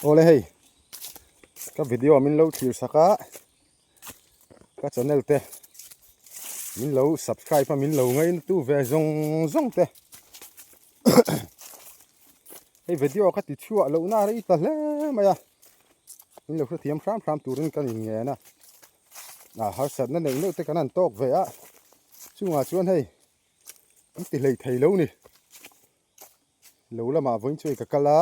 Awle hei ka video min lo thlir sak a ka channel te min lo subscribe a min lo ngaina tu ve zawng zawng te hei video ka ti chhuah loh na rei ta hle mai a min lo hrethiam hram hram turin kan in ngen a a harsatna neuh neuh te kan han tawk ve a chungah chuan hei an ti hlei thei lo ni lo lamah vawiin chu hei ka kal a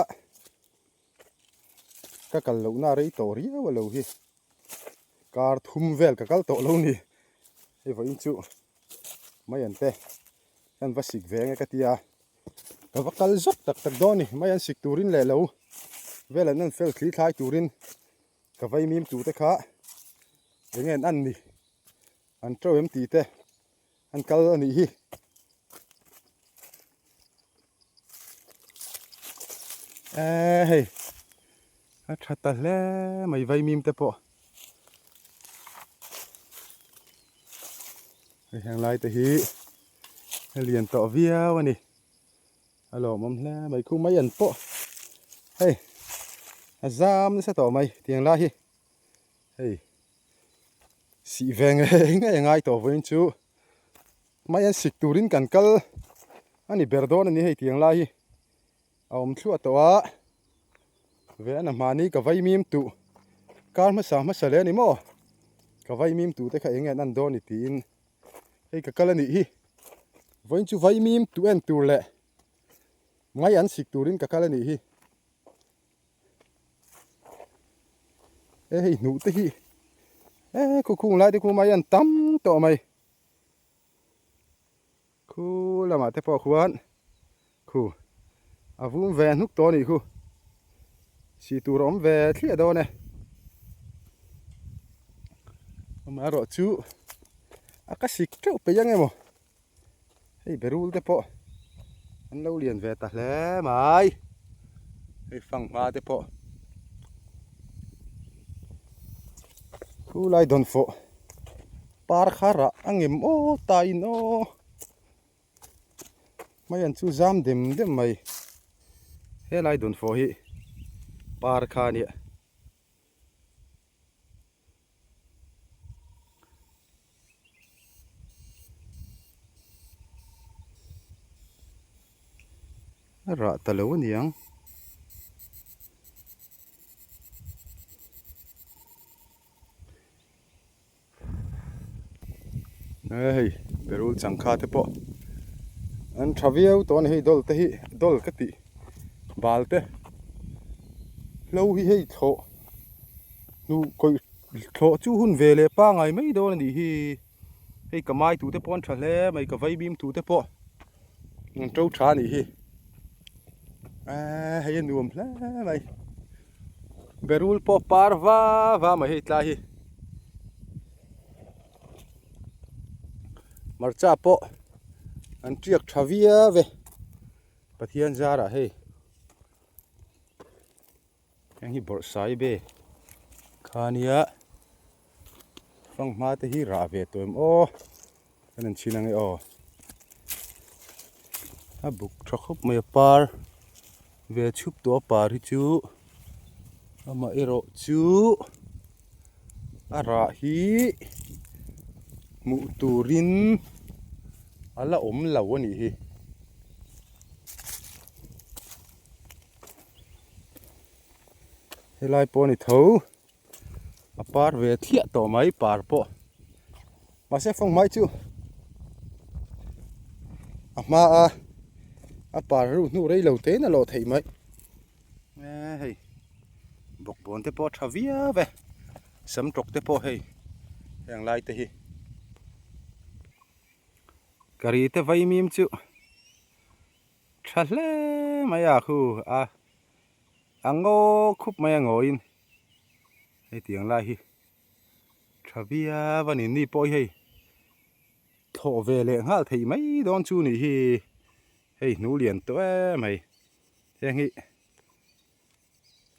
ka kal lohna rei tawh riau a lo hi kar thum vel ka kal tawh lo ni hei vawiin chu mai an te an va sik ve nge ka tia ka va kal zawk tak tak dawn ni mai an sik turin leh lo vel an en fel thli thlai turin ka vai mim tu te kha enge an an ni an to em tih te an kal a nih hi. Eee hei a tha ta hle mai vaimim te pawh hei heng lai te hi a lian tawh viau a ni a lawmawm hle mai khu mai an pawh hei a zam nasa tawh mai tiang lai hi hei sih ve ngei ngei a ngai tawh vawiin chu mai an sik turin kan kal a ni ber dawn a ni hei tiang lai hi a awm thluah tawh a ve a na hmani ka vaimim tuh kar hmasa hmasa leh a ni maw ka vaimim tuh te kha eng nge an an dawn ni tiin hei ka kal a nih hi vawiin chu vaimim tuh en tur leh mai an sik turin ka kal a nih hi. E hei hnuh te hi e khu khung lai te khu mai an tam tawh mai khu lamah te pawh khuan khu a vum ve hnuk tawh a nih khu sih tur a awm ve thliah dawn e amaherawhchu a ka sik teuh peih ang emaw. Hei berul te pawh an lo lian ve ta hle mai hei fanghma te pawh khulai dawnfawh par kha rah a ngem aw ta in aw mai an chu zam dem dem mai helai dawnfawh hi par kha a nia. A rah ta lo a niang. E hei berul changkha te pawh an tha viau tawh a ni hei dawl te hi dawl ka tih bal te hlo hi hei thlawh hnuh kawih thlawh chu hun ve leh pangai mai dawn a nih hi hei ka mai tu te pawh an tha hle mai ka vaibim tu te pawh an to tha a nih hi eee hei a nuam hle mai berul pawh par va va mai hei tlai hi hmarcha pawh an tiak tha viau e Pathian zarah hei heng hi bawrhsai be kha nia fanghma te hi rah ve tawh em aw kan en chhin ange aw a buk tha khawp mai a par ve chhup tawh a par hi chu amaherawh chu a rah hi hmuh turin a la awm lo a nih hi. Helai pawh a ni tho a par ve thliah tawh mai par pawh mahse fawng mai chu a hma a. A par ru hnu rei lo tein a lawh theih mai. E hei bawkbawn te pawh a tha viau e sam tawk te pawh hei heng lai te hi curry te vaimim chu tha hle mai a khu a a ngaw khup mai a ngawiin hei tiang lai hi tha viau a ni ni pawh hi hei thlawh ve leh nghal theih mai dawn chu nih hi hei hnu lian tawh em hei. Heng hi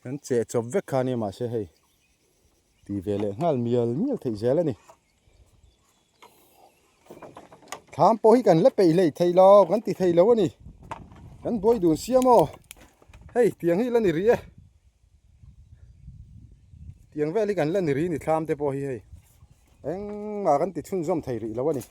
kan cheh chawp vek kha ania mahse hei ti ve leh nghal mial mial theih zel a ni. Thlam pawh hi kan la peih hlei thei lo kan ti thei lo a ni. Kan buai dun sia maw hei tiang hi la ni rih e. Tiang vel hi kan la ni rih ni thlam te pawh hi hei engmah kan ti chhunzawm thei rih lo a ni.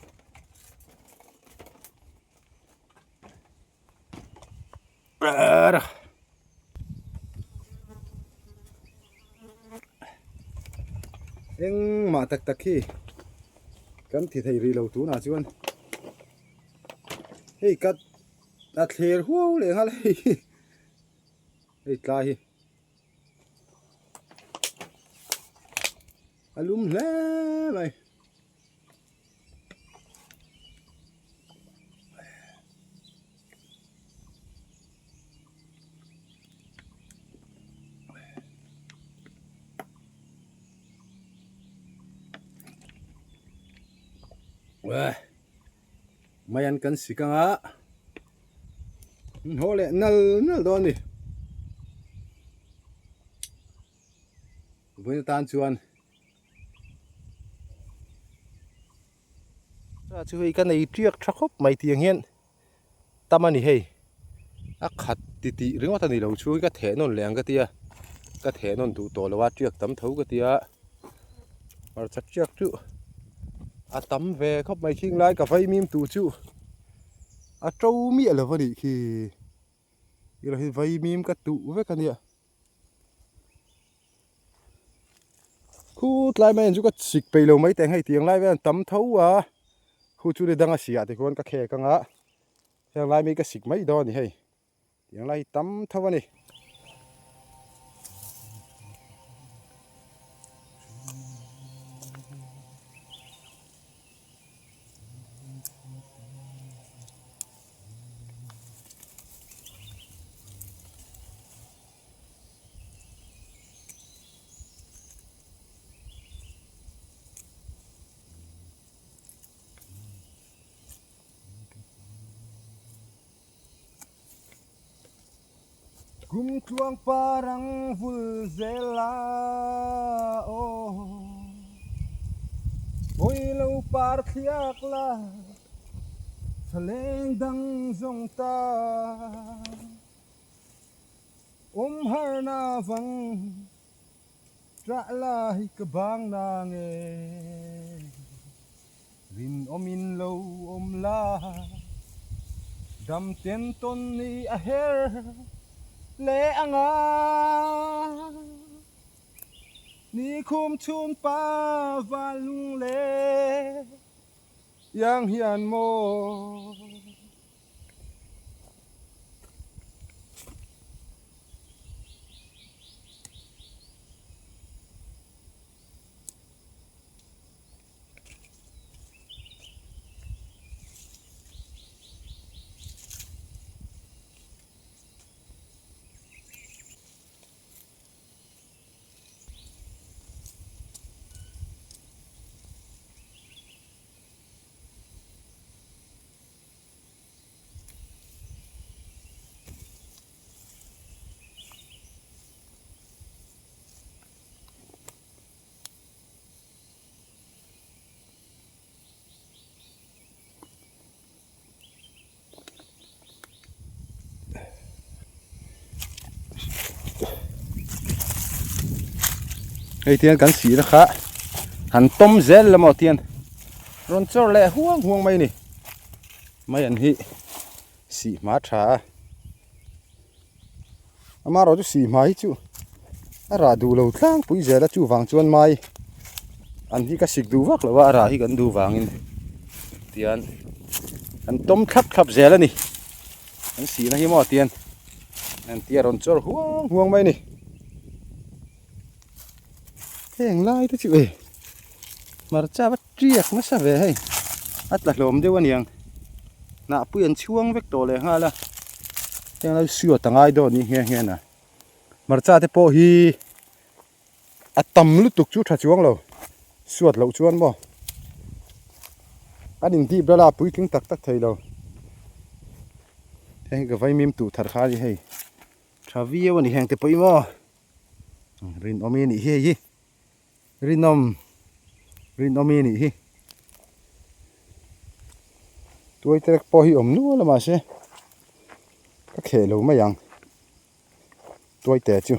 Engmah tak tak hi kan thi thei rih lo tunah chuan hei ka a thler huau leh nghal hei hi hei tlai hi a lum hle mai. Mai an kan sik anga haw leh nal nal dawn a ni vawiin atan chuan. Cha chu hei ka nei tiak tha khawp mai tiang hian tam a ni hei a khat ti tih ringawt a ni lo chhung hi ka theh nawn leh ang ka tia ka theh nawn duh tawh lo a tiak tam tho ka tia hmarcha tiak chu a tam ve khawp mai khing lai ka vaimim tur chu a to miah lo a nih khi ilo hi vaimim ka tuh vek a nia. Khu tlai mai an chu ka chik peih lo mai teh hei tiang lai vel an tam tho a khu chu ni danga siah te khuan ka khek anga heng lai mai ka sik mai dawn a ni hei tiang lai hi tam tho a ni. Kum tluang parang vul zel a aw Hawi lo par thliak la Thaleng dang zawng ta. Awm harna vang ṭah lai ka bang na nge Rinawmin lo awm la dam ten tawn ni a her leh anga Ni khum chhun pa val lung leh iang hian maw. Hei tian kan sihna kha han tawm zel la maw tian rawn chawr leh huang huang mai a ni. Mai an hi sih hma tha a amaherawh chu sih hma hi chu a rah duh lo tlangpui zel a chuvang chuan mai an hi ka sik duh vak lo a a rah hi kan duh vangin tian an tawm thlap thlap zel a ni. An sihna hi maw tian an tia rawn chawr huang huang mai a ni. Heng lai te chu e hmarcha va tiak nasa ve hei a tla hlawm deuh a niang hnahpui an chhuang vek tawh leh nghal a heng lai suat a ngai dawn ni nghe nghe na hmarcha te pawh hi a tam lutuk chu tha chuang lo suat loh chuan maw an indip lala puitling tak tak thei lo heng ka vaimim tuh thar kha a ni hei tha viau a ni heng te pawh hi maw. Rinawmi anih hi hei hi Rinawm Rinawmi anih hi Tuai terek pawh hi awm nual a mahse ka kheh lo mai ang tuai te chu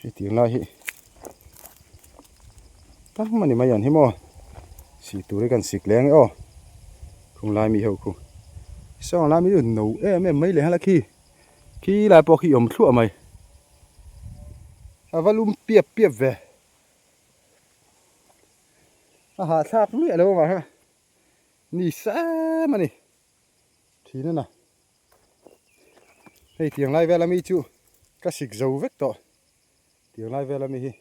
hei tih lai hi tam a ni mai ang hi maw sih tur hi kan sik leng e aw khung lai mi ho khu saw ang lai mi chu no em em mai leh nghal a khi khi lai pawh khi awm thluah mai a va lum piap piap ve a hahthlak miah lo ang ah ni sam a ni. Thin a na. Hei tiang lai vel ami chu ka sik zo vek tawh. Tiang lai vel ami hi.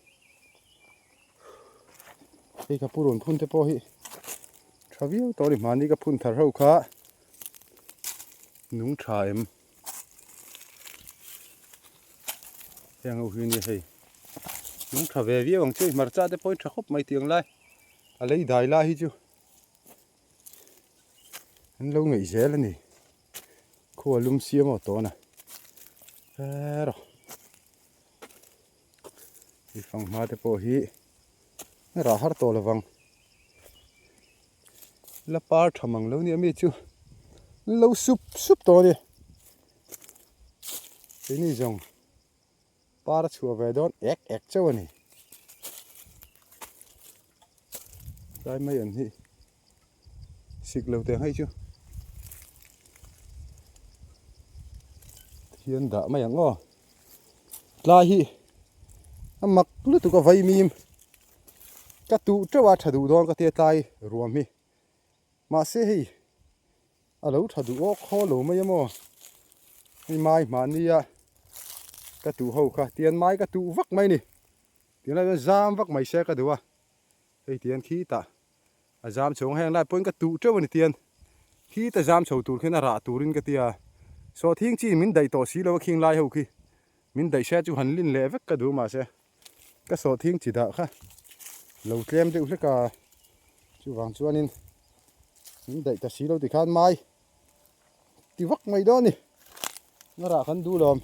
Hei ka purun phun te pawh hi tha viau tawh a ni. Mahni ka phun thar ho kha nung tha em. Heng ho hi nia hei. Nung tha ve viau ang chu hei hmarcha te pawhin tha khawp mai tiang lai. A lei dai lai hi chu. An lo ngeih zel a ni. Khua lum siam aw tawn a. Erawh. Hei fanghma te pawh hi a rah har tawh lovang. La par tha mang lo nia mi chu lo sup sup tawh a ni. Keini zawng par a chhuah ve dawn ek ek chauh a ni. Tlai mai an hi sik lo teh ang hei chu hian dah mai ang aw tlai hi a mak lutuk a vaimim ka tuh teuh a tha duh dawn ka tia tlai ruam hi mahse hei a lo tha duh awk haw lo mai a maw hei mai mahnia ka tuh ho kha tian mai ka tuh vak mai a ni tiang lai chuan zam vak mai se ka duh a hei tian khitah a zam chho ang heng lai pawhin ka tuh teuh a ni tian khita zam chho tur khian a rah turin ka tia sawhthing chi min daih tawh si lo a khing lai ho khi min daih se chu han lin leh vek ka duh mahse ka sawhthing chi dah kha lo tlem deuh hlek a chuvang chuanin min daih ta si lo tikhan mai ti vak mai dawn a ni a rah kan duh lawm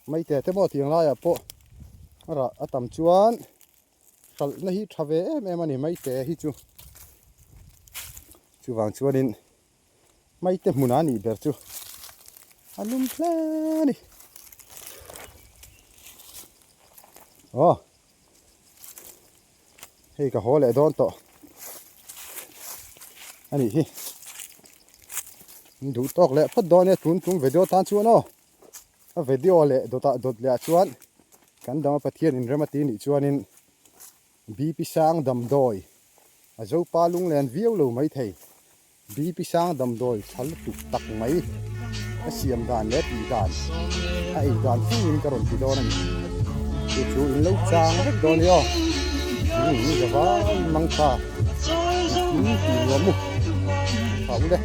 mai te te maw tiang laiah pawh a rah a tam chuan hralhna hi tha ve em em a ni mai te hi chu chuvang chuanin mai te hmunah a nih ber chu a lum hle a ni aw hei ka haw leh dawn tawh a nih hi duh tawk leh phawt dawn e tun tum video tan chuan aw a video leh dawtah dawt leh ah chuan kan dang a Pathian inrem a ti nih chuanin BP sang damdawi a zopa lunglen viau lo maithei BP sang damdawi tha lutuk tak mai a siam dan leh tih dan a ei dan thlengin ka rawn ti dawn a ni. Chu chu in lo chang vek dawn i aw. Ni zavai mang tha engkim tih nuam u. Tha u le.